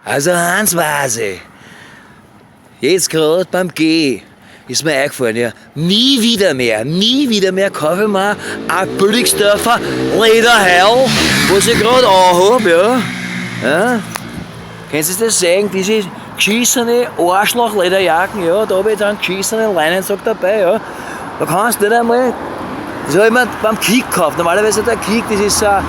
Also eins weiß ich. Jetzt gerade beim Gehen ist mir eingefallen, ja, nie wieder mehr, nie wieder mehr kaufe ich mir ein Billigsdorfer Lederheil, was ich gerade anhab, ja. Ja. Kennst du das sehen? Diese geschissene Arschloch-Lederjacken, ja, da habe ich dann geschissenen Leinensack dabei, ja. Da kannst du nicht einmal, das habe ich mir beim Kick gekauft. Normalerweise der Kick, das ist so ein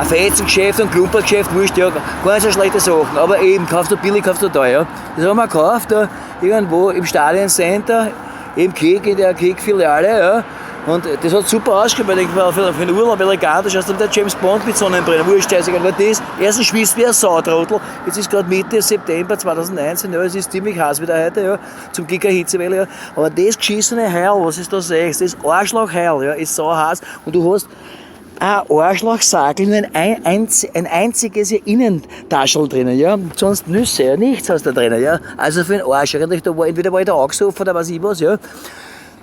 Fetzengeschäft und Klumpergeschäft, wurscht, ja, gar nicht so schlechte Sachen. Aber eben, kaufst du billig, kaufst du teuer. Das haben wir gekauft, da, irgendwo im Stadioncenter, im Kick, in der Kick-Filiale, ja. Und das hat super ausgeschaut, weil ich denke, für den Urlaub elegant, da schaust du der James Bond mit Sonnenbrille, wurscht, scheißegal, aber das, erstens schwitzt wie ein Sautrottel, jetzt ist gerade Mitte September 2019, ja, es ist ziemlich heiß wieder heute, ja, zum Glück eine Hitzewelle, ja, aber das geschissene Heil, was ist da siehst, das Arschlochheil, ja, ist sau heiß und du hast ein Arschlochsackel, ein einziges Innentaschel drinnen, ja, sonst Nüsse, ja, nichts hast du da drinnen, ja, also für den Arsch, eigentlich, da war, entweder war ich da angesoffen oder weiß ich was, ja.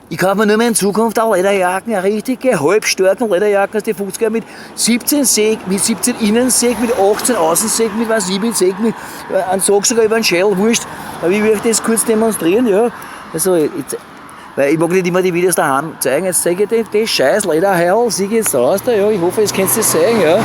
Ich kaufe mir nur mehr in Zukunft auch Lederjacken, richtige, halbstarken Lederjacken aus den 50er mit 17 Säg, mit 17 Innensäg, mit 18 Außensäg, mit was ich mit Säg, mit einem Sack sogar über den Schädel, wurscht. Aber ich möchte das kurz demonstrieren, ja. Also, jetzt, weil ich mag nicht immer die Videos daheim zeigen, jetzt zeige ich dir das scheiß Lederheil, sieh jetzt raus da, ja, ich hoffe, jetzt könnt ihr das sehen, ja.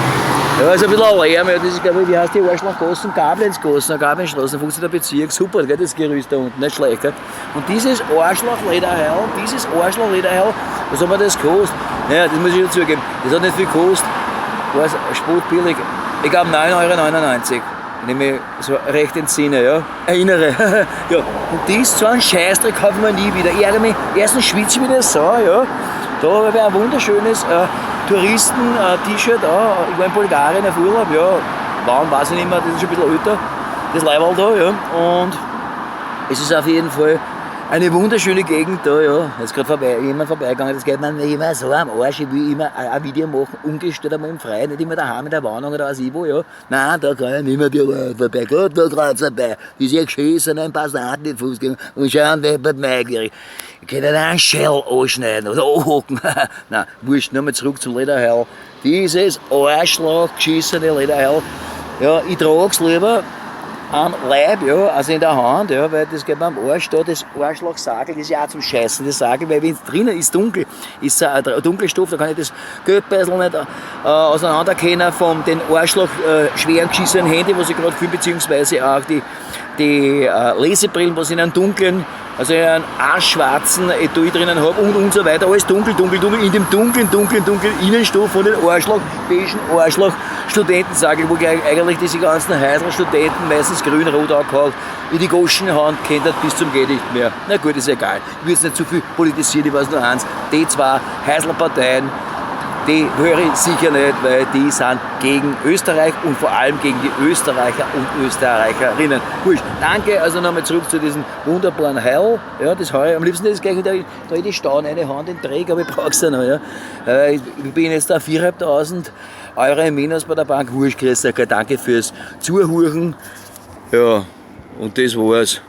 Ja, ist ein bisschen ein Lärm, ja, das ist, glaube ich, wie heißt die Arschlochgassen? Gablenzgassen, Gablenzstraße, 15. Bezirk, super, gell, das Gerüst da unten, nicht schlecht, gell. Und dieses Arschloch-Lederheil, dieses Arschloch-Lederheil, was hat mir das gekostet? Naja, das muss ich schon zugeben, das hat nicht viel gekostet, war es spottbillig, ich glaube 9,99 €, wenn ich mich so recht entsinne, ja, erinnere. Ja, und das, so einen Scheißdreck kaufe ich mir nie wieder. Ich ärgere mich, erstens schwitze ich wieder so, ja. Da habe ich ein wunderschönes Touristen-T-Shirt auch. Ich war in Bulgarien auf Urlaub, ja, wann, weiß ich nicht mehr, das ist schon ein bisschen älter, das Leiberl da, ja. Und es ist auf jeden Fall eine wunderschöne Gegend da, ja. Jetzt ist gerade jemand vorbeigegangen, das geht mir immer so am Arsch, ich will immer ein Video machen, ungestört einmal im Freien, nicht immer daheim in der Wohnung oder was ich wo, ja. Nein, da kann ich nicht mehr dir vorbei, Gott, da gerade vorbei. Diese geschissenen Passanten, die Fuß gehen und schauen, wer wird neugierig. Ich kann nicht einen Schell anschneiden oder anhocken. Nein, wurscht, nochmal zurück zum Lederheil. Dieses Arschloch geschissene Lederheil, ja, ich trag's lieber am Leib, ja, also in der Hand, ja, weil das geht mir am Arsch da, das Arschlochsackel, das ist ja auch zum Scheißen, das Sackel, weil wenn's drinnen ist dunkel, ist ein dunkler Stoff, da kann ich das Geldbeutel nicht auseinanderkennen von den Arschloch schweren geschissenen Handy, was ich gerade fühle, beziehungsweise auch die Lesebrillen, was ich in einem dunklen, also in einem arschschwarzen Etui drinnen hab und so weiter, alles dunkel, dunkel, dunkel, in dem dunklen, dunklen, dunklen Innenstoff von den Arschloch, beigen Arschloch Studentensackel, wo eigentlich diese ganzen Häusl-Studenten meistens grün-rot angehaucht, in die Goschen hauen, kennt das bis zum Geh nicht mehr. Na gut, ist egal. Ich will jetzt nicht zu viel politisieren, ich weiß nur eins, die zwei Häusl-Parteien, die höre ich sicher nicht, weil die sind gegen Österreich und vor allem gegen die Österreicher und Österreicherinnen. Wurscht. Danke, also nochmal zurück zu diesem wunderbaren Heil. Ja, das heuer. Am liebsten ist gleich da in die Stauen eine Hand in den Dreck, aber ich brauch's ja noch. Ja. Ich bin jetzt da 4.500 Euro im Minus bei der Bank. Wurscht, grüß euch, danke fürs Zuhören. Ja, und das war's.